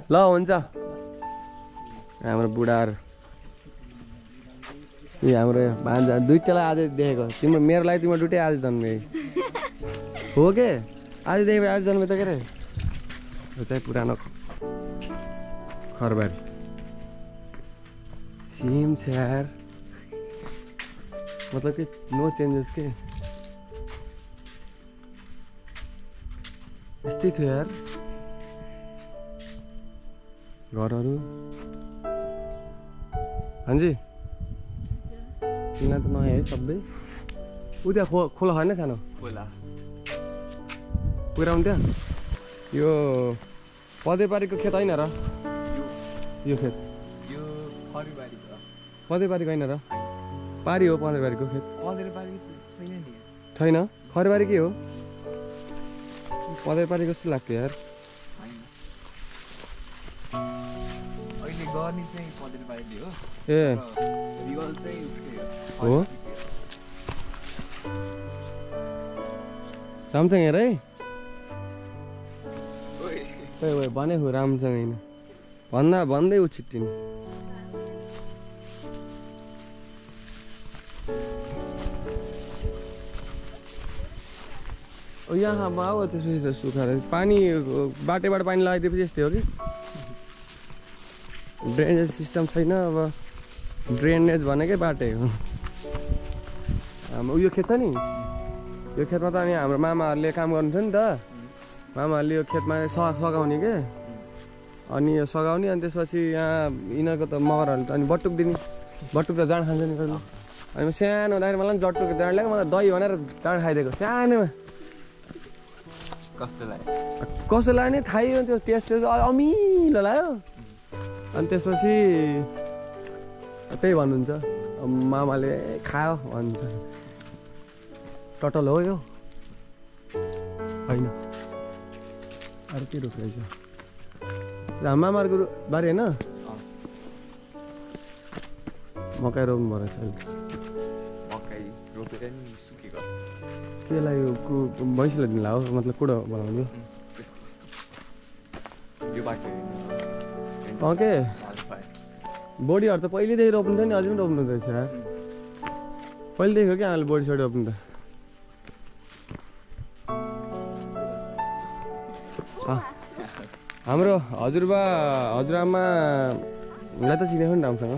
ल हुन्छ हाम्रो बुढाहरू ए हाम्रो भान्जा दुईटालाई आज देखेको तिम्रो मेरो लागि तिम्रो दुइटै आज जन्मे हो के आज देखेको आज जन्मे त के अरे यो चाहिँ पुरानो खरबारी सेम छ यार मतलब कि नो चेन्जेस के यस्तै थियो यार घरहरू हान्जी तिनीहरू त नयाँ है सबै ऊ त्यहाँ खोला होइन सानो खोला पुऱ्याउनु त्यहाँ यो पदेपारीको खेत होइन र यो खेत यो खरबारीको पदेपारीको होइन र पारी हो पदेपारीको खेत खरबारी छैन नि छैन खरबारी के हो पदेपारी कस्तो लाग्थ्यो यार अहिले गर्ने चाहिँ पदेपारीले हो ए रिगल चाहिँ हो राम्रोसँग हेर है ओए भनेको राम्रोसँग होइन भन्दै उ छिट्टिनु यहाँमा अब त्यसपछि त सुखाएर पानी बाटैबाट पानी लगाइदिएपछि यस्तै हो कि ड्रेनेज सिस्टम छैन अब ड्रेनेज भनेकै बाटै हो हाम्रो उयो खेत छ नि यो खेतमा त अनि हाम्रो मामाहरूले काम गर्नुहुन्छ नि त मामाहरूले यो खेतमा सघाउने के अनि यो सघाउने अनि त्यसपछि यहाँ यिनीहरूको त मगरहरूले त अनि बटुक दिने बटुक त जाँड खान्छ नि कहिले अनि सानो हुँदाखेरि मलाई पनि जटुक जाँड लाग्यो मलाई दही भनेर जाँड खाइदिएको सानोमा कस्तो लाग्यो नि थाहै त्यो टेस्ट अमिलो लाग्यो अनि त्यसपछि त्यही भन्नुहुन्छ मामाले खायो भन्छ टटल हो यो होइन अरू के रोक रहेछ मामाहरूको बारी होइन मकै रोप्नु पर्यो रहेछ मकै रोपेर नि सुकेको केलाई भैँसीलाई दिनु हो मतलब कुडो बनाउनु यो बाटो के बोडीहरू त पहिल्यैदेखि रोप्नु थियो नि अझै पनि रोप्नु रहेछ पहिलेदेखि हो क्या अहिले बोडी सोडी रोप्नु त हाम्रो हजुरबा हजुरआमालाई त चिनेको नि राम्रोसँग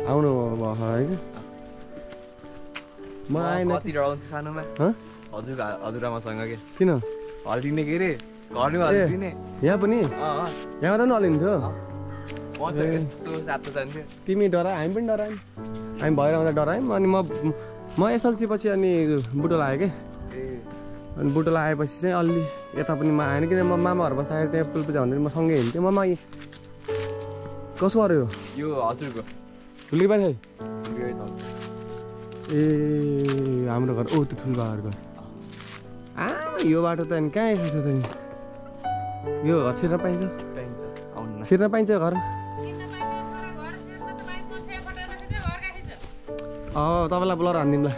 आउनु भयो है म आएन सानोमा हजुरआमासँग के किन हल्दिने के अरे घरले हल्दिने यहाँ पनि यहाँ त नहलिन्थ्यो तिमी डरायो हामी पनि डरायौँ हामी भएर आउँदा डरायौँ अनि म एसएलसी पछि अनि बुटोल आएँ क्या अनि बुटोल आएपछि चाहिँ अलि यता पनि म आएन किन म मामाहरू बस्दाखेरि चाहिँ पुल पूजा हुँदैन म सँगै हिँड्थेँ ममा कसो गर्यो यो हजुरको ठुलो बारी है ए हाम्रो घर त्यो ठुल्बाहरूको घर यो बाटो त अनि कहाँ आइसक्छ त नि यो घर छिर्न पाइन्छ छिर्न पाइन्छ घर तपाईँलाई ब्लर हानिदिउँ ल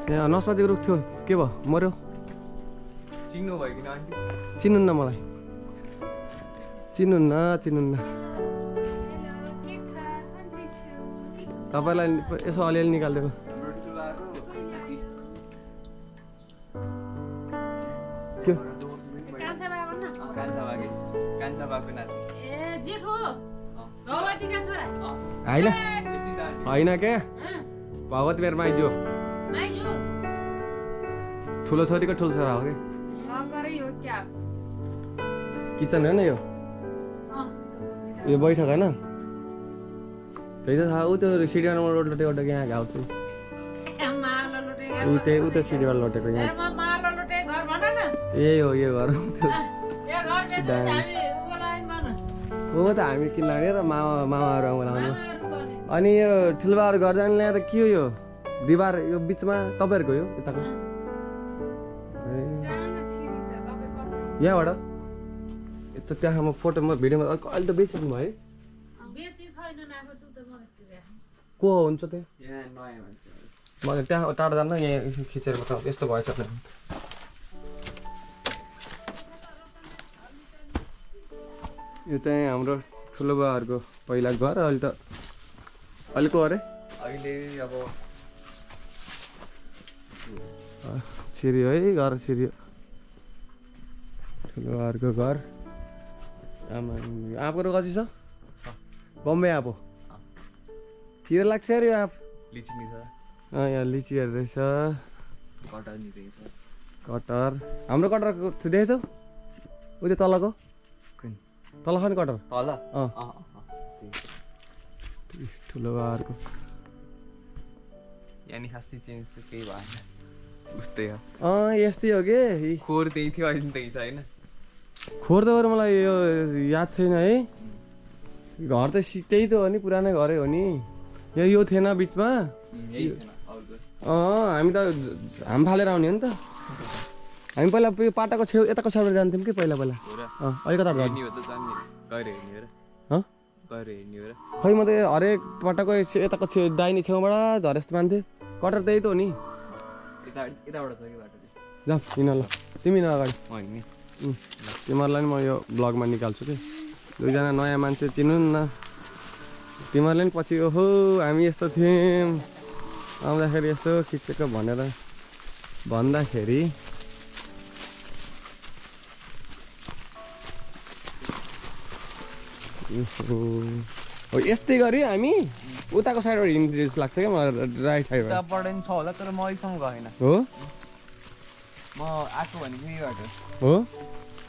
यहाँ नस्पातीको रुख थियो के भयो मर्यो चिन्नुहुन्न मलाई चिन्नुहुन्न तपाईँलाई यसो अलिअलि निकालिदिएको होइन के भगवती मेरो माइजू ठुलो छोरीको ठुलो छोरा हो क्या किचन होइन यो बैठक होइन त्यही त थाहा ऊ त्यो सिडीमा लोटेको यहाँ घाउ चाहिँ ऊ त्यो सिडीमा लोटेको यहाँ यही हो यो घर हो त हामी किन लाग्ने र मामाहरू आउनु अनि यो ठुलोबाहरू घर जाने ल्याएर के हो यो दिवार यो बिचमा तपाईँहरूको यो यताको यहाँबाट यता त्यहाँ म फोटोमा भिडियोमा अहिले त बेचिदिनु भयो है को हुन्छ त्यहाँ मलाई त्यहाँ टाढा जान्न यहाँ खिचेर यस्तो भएछ यो चाहिँ हाम्रो ठुलो बाबाहरूको पहिला घर अहिले त अहिलेको अरे अहिले अब छिरियो है घर छिरियो ठुलो बाबाहरूको घर आँपको कति छ बम्बे आँप हो किरा लाग्छ अरे आँप लिची नि छ यहाँ लिचीहरू रहेछ कटहर नि रहेछ कटहर हाम्रो कटहर देखेछौ उ त्यो तलको कुन तल खाने कटहर तल ठुलो बाबाहरूको यहाँ नि खासै चेन्ज त केही भएन उस्तै हो यस्तै हो कि खोर त्यही थियो अहिले त्यही छ होइन खोर त बरु मलाई यो याद छैन है घर त त्यही त हो नि पुरानै घरै हो नि यो थिएन बिचमा हामी त हाम फालेर आउने हो नि त हामी पहिला पाटाको छेउ यताको छेउबाट जान्थ्यौँ कि पहिला अहिले कता खै म त हरेक पटाको यताको छेउ दाहिने छेउबाट झरे जस्तो मान्थेँ कटर त्यही त हो नि जाऊ किन ल तिमी न अगाडि तिमीहरूलाई नि म यो ब्लगमा निकाल्छु कि दुईजना नयाँ मान्छे चिन्नु न तिमीहरूले नि पछि ओहो हामी यस्तो थियौँ आउँदाखेरि यस्तो खिचेको भनेर भन्दाखेरि हो यस्तै गरी हामी उताको साइडबाट हिँड्नु जस्तो लाग्छ क्या मलाई राइट साइडबाट उताबाट नि छ होला तर म अहिलेसम्म गएन हो म आएको भनेको यही बाटो हो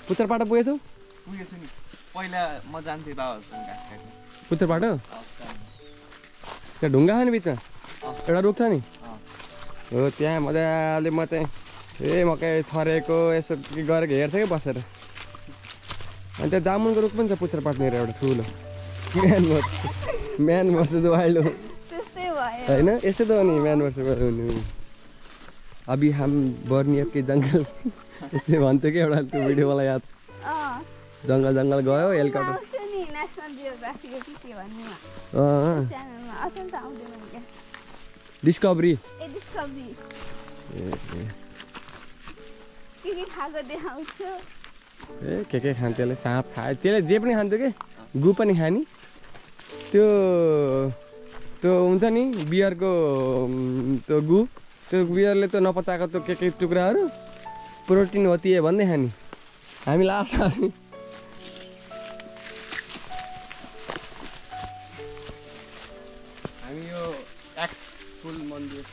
पुच्चरपाटा पुगेछौ पुगेछु नि पहिला म जान्थेँ बाबाहरूसँग घाँस काट्नु पुच्चरपाटा त्यहाँ ढुङ्गा छ नि बिचमा एउटा रुख छ नि हो त्यहाँ मजाले म चाहिँ मकै छरेको यसो गरेको हेर्थेँ कि बसेर अनि त्यहाँ जामुनको रुख पनि छ पुच्चरपाटनिर एउटा ठुलो म्यान भर्सेस वाइल्ड हो होइन यस्तै त हो नि म्यान भर्सेस वाइल्ड हुने अभी हम बर्नियप के जङ्गल यस्तै भन्थ्यो कि एउटा त्यो भिडियो मलाई याद जङ्गल जङ्गल गयो हेलिकप्टर डिस्कभरी के खान्थ्यो त्यसले साँप खायो त्यसले जे पनि खान्थ्यो कि गु पनि खाने त्यो हुन्छ नि बियरको त्यो गु त्यो बियरले त्यो नपचाएको त्यो के टुक्राहरू प्रोटिन होती है भन्दै खाने हामी लास्ट हामी यो एक्स फुल मन्दिर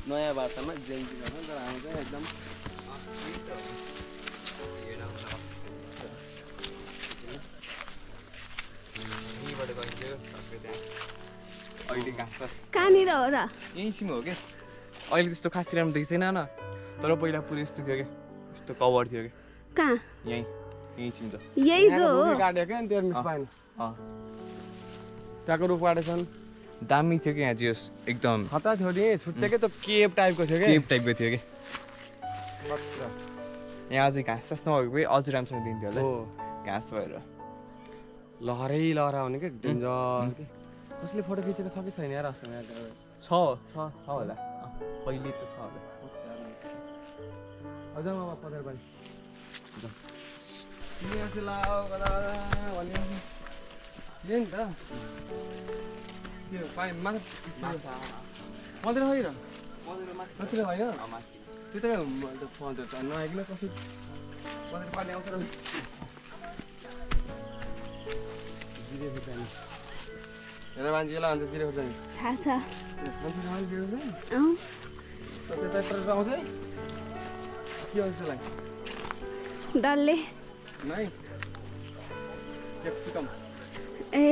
नयाँ भाषामा जयन्ती भन्छ तर हामी चाहिँ एकदम कहाँनिर हो र यहीँ सिम हो कि अहिले त्यस्तो खासै राम्रो देखेको छैन न तर पहिला पुरै यस्तो थियो कि यस्तो कभर थियो कि कहाँ यहीँ सिम छ यही जो हो काट्यो क्या त्यो मिस पाएन त्यहाँको रुख काटेछन् दामी थियो कि यहाँ चाहिँ एकदम खतरा थियो नि छुट्टेकै त्यो केप टाइपको थियो कि केप टाइपको थियो कि यहाँ अझै घाँस सास नभएको भए अझै राम्रोसँग दिन्थ्यो होला घाँस भएर लहरै लहरा हुने क्या डेन्जर कसले फोटो खिचेको छ कि छैन यार छ होला पहिले त छ होला अझ म पदर पनि नि त त्यो पाइ माछा मधुर होइन कतिले होइन त्यो त नआइकन कसरी पदर पानी आउँछ र जिरेको पानी हेर मान्छेलाई अन्त जिरेको पानी थाहा छ मान्छे जिरेको पानी त्यता आउँछ है के आउँछ त्यसलाई डल्ले नाइ क्याप्सिकम ए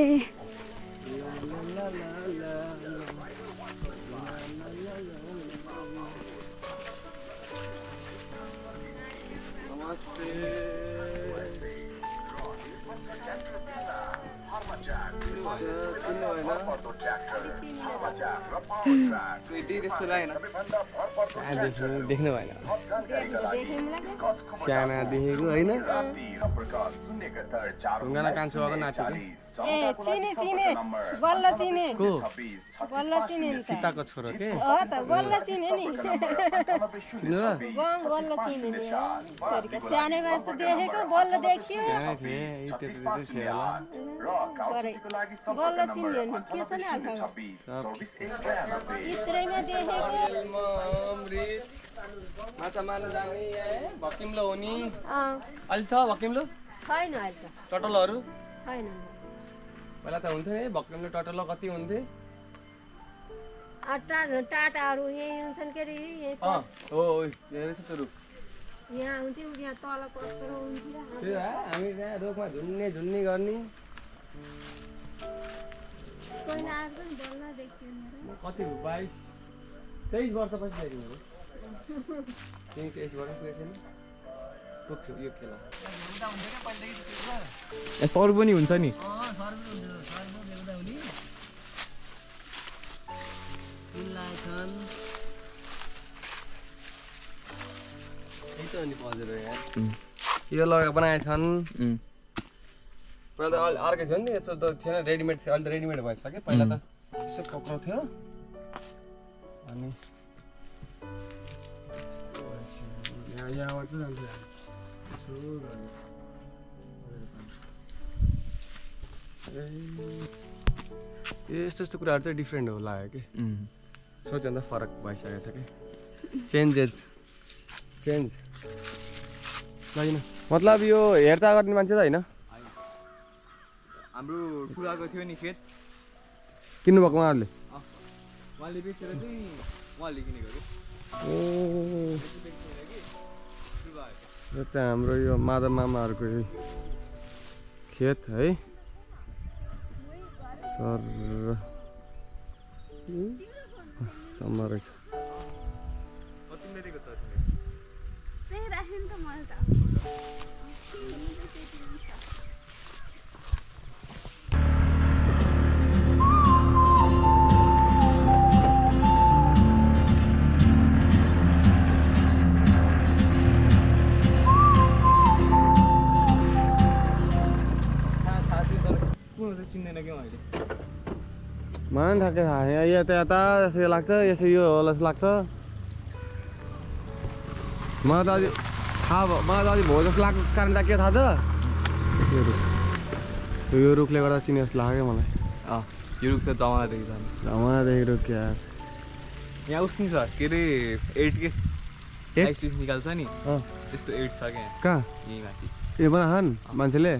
देख्नु भएन साना देखेको होइन ढुङ्गाना कान्छो अब नाच्यो चिने बल्ल चिने को बल्ल चिने नि त सीताको छोरो के हो त बल्ल चिने नि चिन्नु र बल्ल चिने नि सानैमा यस्तो देखेको बल्ल देखियो सानै थिए त्यति थिए होला बल्ल चिन्यो नि के छ नि आल्फा इत्रैमा देखेको माछा मार्न जाने भकिम्लो हो नि अँ अहिले छ भकिम्लो छैन अहिले त टटलहरू छैन पहिला त हुन्थ्यो नि भकिम्लो टटल कति हुन्थे टाटाहरू यहीँ हुन्छन् के अरे यहीँ हो यहाँ रहेछ त्यो रुख यहाँ हुन्थ्यो यहाँ तल कस्तो हुन्थ्यो त्यो हामी त्यहाँ रुखमा झुन्ने गर्ने पहिला आएको नि बल्ल देखियो कति 22-23 वर्षपछि देखि मेरो 23 वर्ष पुगेको छैन पुग्छु यो खेला सर पनि हुन्छ नि यो लगा बनाएछन् पहिला त अर्कै थियो नि यस्तो त थिएन रेडिमेड थियो अहिले त रेडिमेड भइसक्यो पहिला त यसो कक्रो थियो अनि यहाँबाट चाहिँ जान्छ यस्तो यस्तो कुराहरू चाहिँ डिफ्रेन्ट हो लाग्यो कि सोच्यो भने त फरक भइसकेको छ कि चेन्ज होइन मतलब यो हेरचाह गर्ने मान्छे त होइन हाम्रो ठुलाको थियो नि खेत किन्नुभएको उहाँहरूले उहाँले बेचेर चाहिँ उहाँले किनेको यो चाहिँ हाम्रो यो माधव मामाहरूको खेत है सर सम्म रहेछ चिन्दैन क्या अहिले मलाई ठ्याक्कै थाहा छैन यता यता यसो लाग्छ यसो यो होला जस्तो लाग्छ मलाई त अझै थाहा भयो मलाई त अझै भयो जस्तो लागेको कारण त के थाहा छ यो रुखले गर्दा चिने जस्तो लाग्यो मलाई यो रुख चाहिँ जमानादेखि छ जमानादेखि रुख यार यहाँ उस नि छ के अरे 8 के आइसिस निकाल्छ नि त्यस्तो 8 छ क्या कहाँ यहीँ माथि ए बनाहान मान्छेले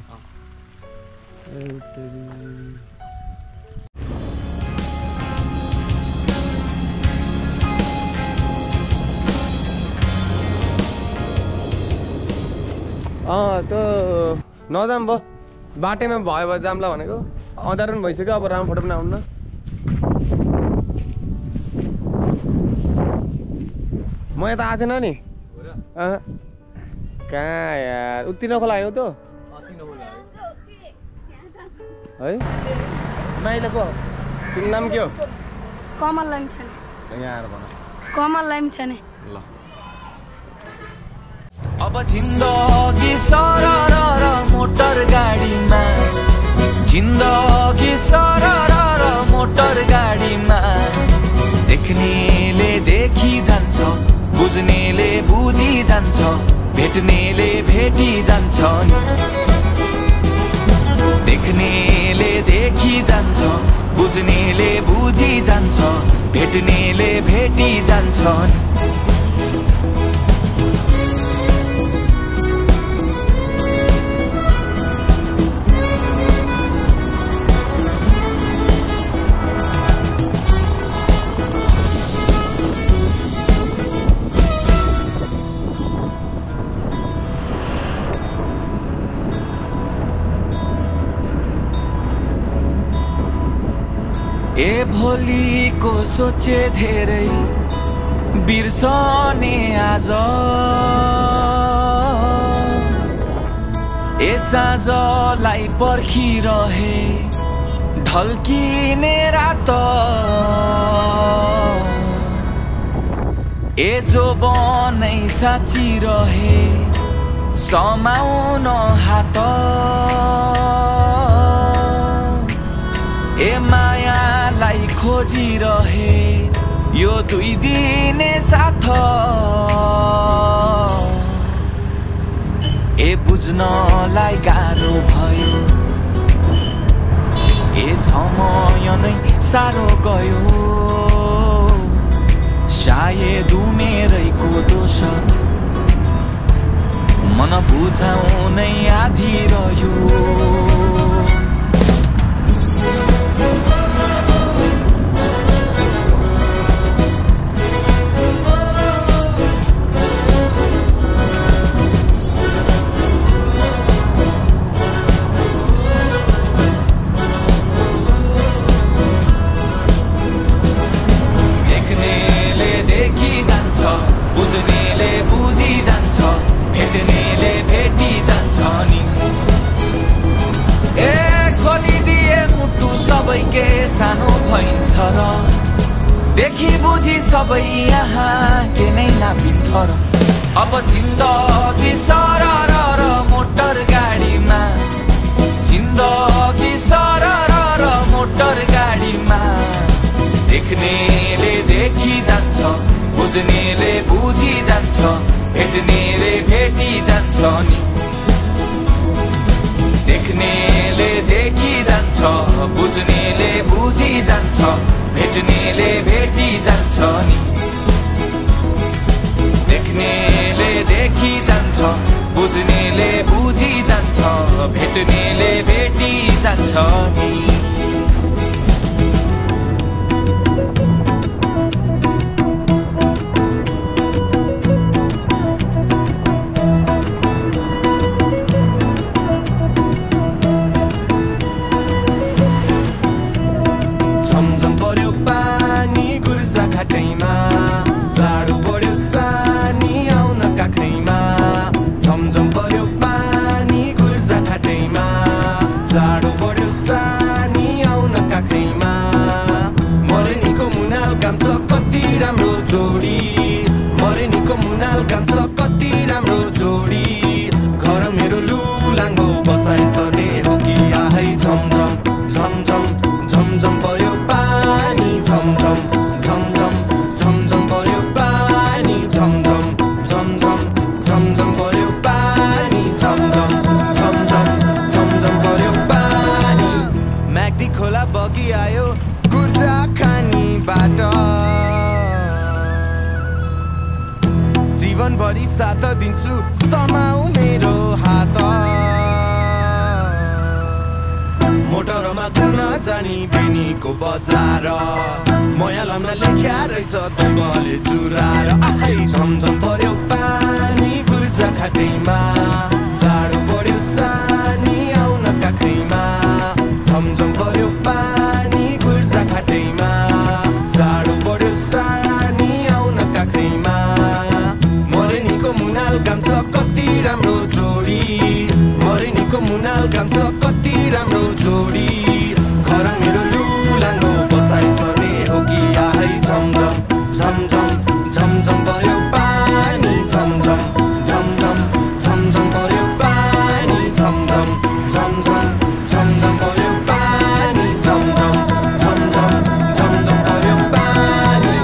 त्यो नजाम भयो बाटैमा भयो भने जाम्ला भनेको अँधार पनि भइसक्यो अब राम्रो फोटो पनि आउनु म यता आएको थिएन नि कहाँ यार उति नखोला होइन त्यो है माइलाको तिम्रो नाम के हो कमल लामिछाने यहाँ आएर भन कमल लामिछाने ल अब जिन्दगी सरर मोटर गाडीमा जिन्दगी सरर मोटर गाडीमा देख्नेले देखी जान्छ बुझ्नेले बुझी जान्छ भेट्नेले भेटी जान्छ देख्नेले देखी जान्छ बुझ्नेले बुझी जान्छ भेट्नेले भेटी जान्छ ए भोलिको सोचे धेरै बिर्सने आज ए साँझलाई पर्खिरहे ढल्किने रात ए जो बनै साँचिरहे समाउन हात ए मायालाई खोजिरहे यो 2 दिने साथ ए बुझ्नलाई गाह्रो भयो ए समय नै साह्रो गयो सायद मेरैको दोष मन बुझाउनै आधी रह्यो बुझ्नेले बुझी जान्छ भेट्नेले भेटी जान्छ नि ए खोलिदिए मुटु सबैके सानो भइन्छ र देखि बुझी सबै यहाँ के नै नापिन्छ र अब जिन्दगी सरर र मोटर गाडीमा जिन्दगी सरर र मोटर गाडीमा देख्नेले देखि जान्छ बुझ्नेले बुझी जान्छ भेट्नेले भेटी जान्छ नि देख्नेले देखि जान्छ बुझ्नेले बुझी जान्छ भेट्नेले भेटी जान्छ नि देख्नेले देखि जान्छ बुझ्नेले बुझी जान्छ भेट्नेले भेटी जान्छ नि जीवनभरि साथ दिन्छु समाउ मेरो हात मोटरमा घुम्न जानी बेनीको बजार मयालममा लेख्या रहेछ दैवले चुरार आइ झमझम पर्यो पानी गुर्जा खाटैमा जाडो पर्यो सानी आउन काखैमा झमझम पर्यो पानी गुर्जा खाटैमा जाडो पर्यो सानी आउन काखैमा मुनाल काम छ कति राम्रो जोडी मरेनीको मुनाल काम छ कति राम्रो जोडी घर मेरो लुलाङ्गो बसाइ सर्ने हो कि आइ झमझम झमझम झमझम पर्यो पानी झमझम झमझम झमझम पर्यो पानी झमझम झमझम झमझम पर्यो पानी झमझम झमझम झमझम पर्यो पानी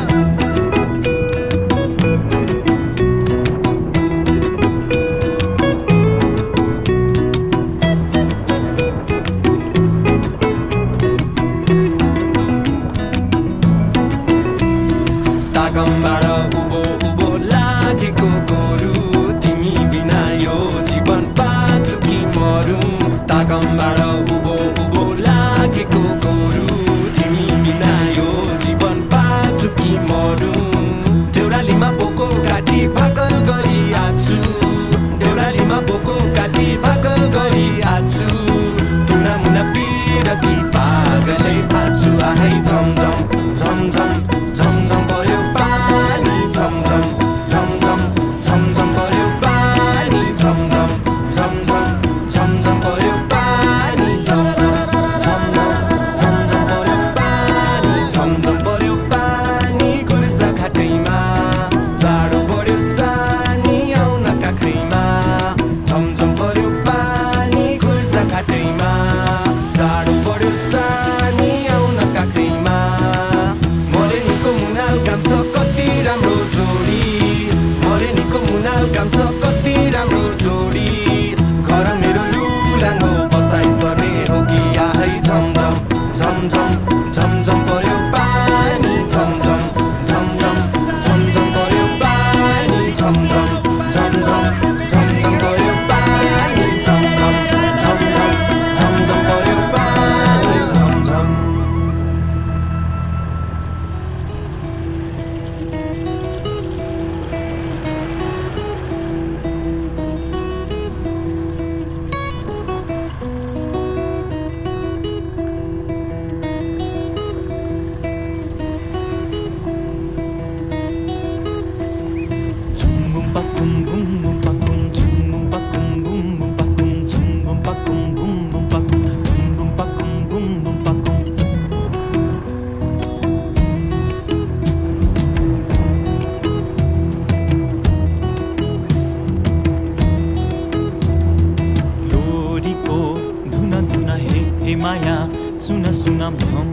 तागमबाट उभो उभो लागेको गोरु तिमी बिना यो जीवन बाँच्छु कि मरु तागमबाट उभो उभो लागेको गोरु तिमी बिना यो जीवन बाँच्छु कि मरु देउरालीमा बोको काटी भाकल गरी आछु देउरालीमा बोको काटी भाकल गरी आछु मुना मुना पिरती पागलै भाछु आइ झमझम झमझम झमझम पर्यो पानी झमझम झमझम झमझम पर्यो पानी झमझम झमझम झमझम पर्यो पानी झमझम झमझम पर्यो पानी झमझम पर्यो पानी गुर्जा घाटैमा जाडो पर्यो सानी आउन काखैमा झमझम पर्यो पानी गुर्जा घाटैमा जाडो पर्यो सानी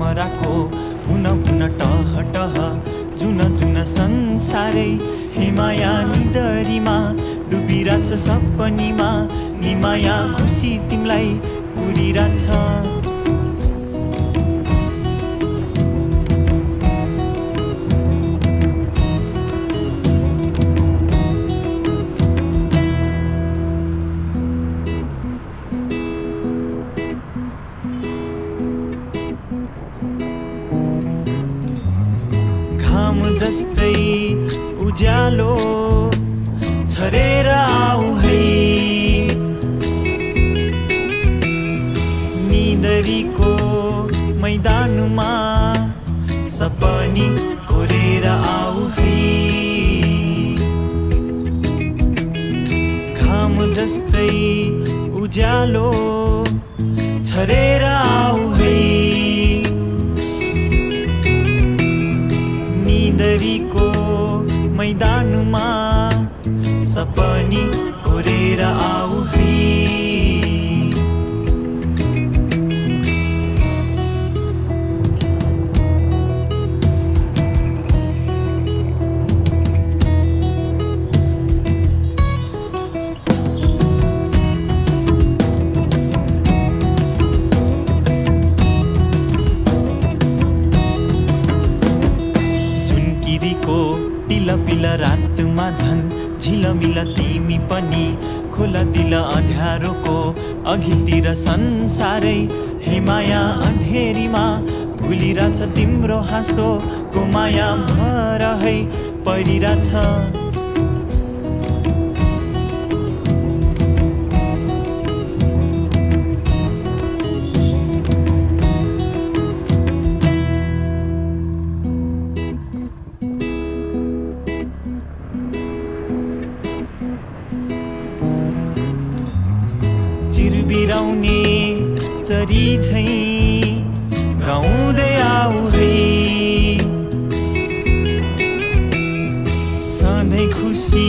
भमराको पुन पुन टह टह जुन जुन संसारै हिमाया निडरीमा डुबिरहेछ सपनीमा निमाया खुसी तिमीलाई पुरिरहेछ घाम जस्तै उज्यालो छरेर आऊ है निदरीको मैदानमा सपनी कोरेर आऊ है घाम जस्तै उज्यालो छरेर आऊ है निदरीको मैदानमा सपनी कोरेर आऊ है पिला रातमा झन् झिलमिल तिमी पनि खोला दिल अँध्यारोको अघिल्तिर संसारै हेमाया अँधेरीमा भुलिरहेछ तिम्रो हाँसो को माया भर है परिरहेछ बिराउने चरी झैं गाउँदै आऊ है सधैँ खुसी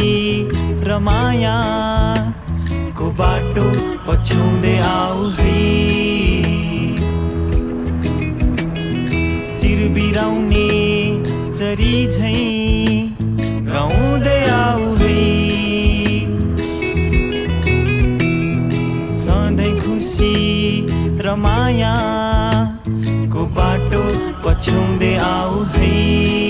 र मायाको बाटो पछ्याउँदै आऊ है चिरबिराउने चरी झैं गाउँदै आऊ है खुसी र मायाको बाटो पछ्याउँदै आऊ है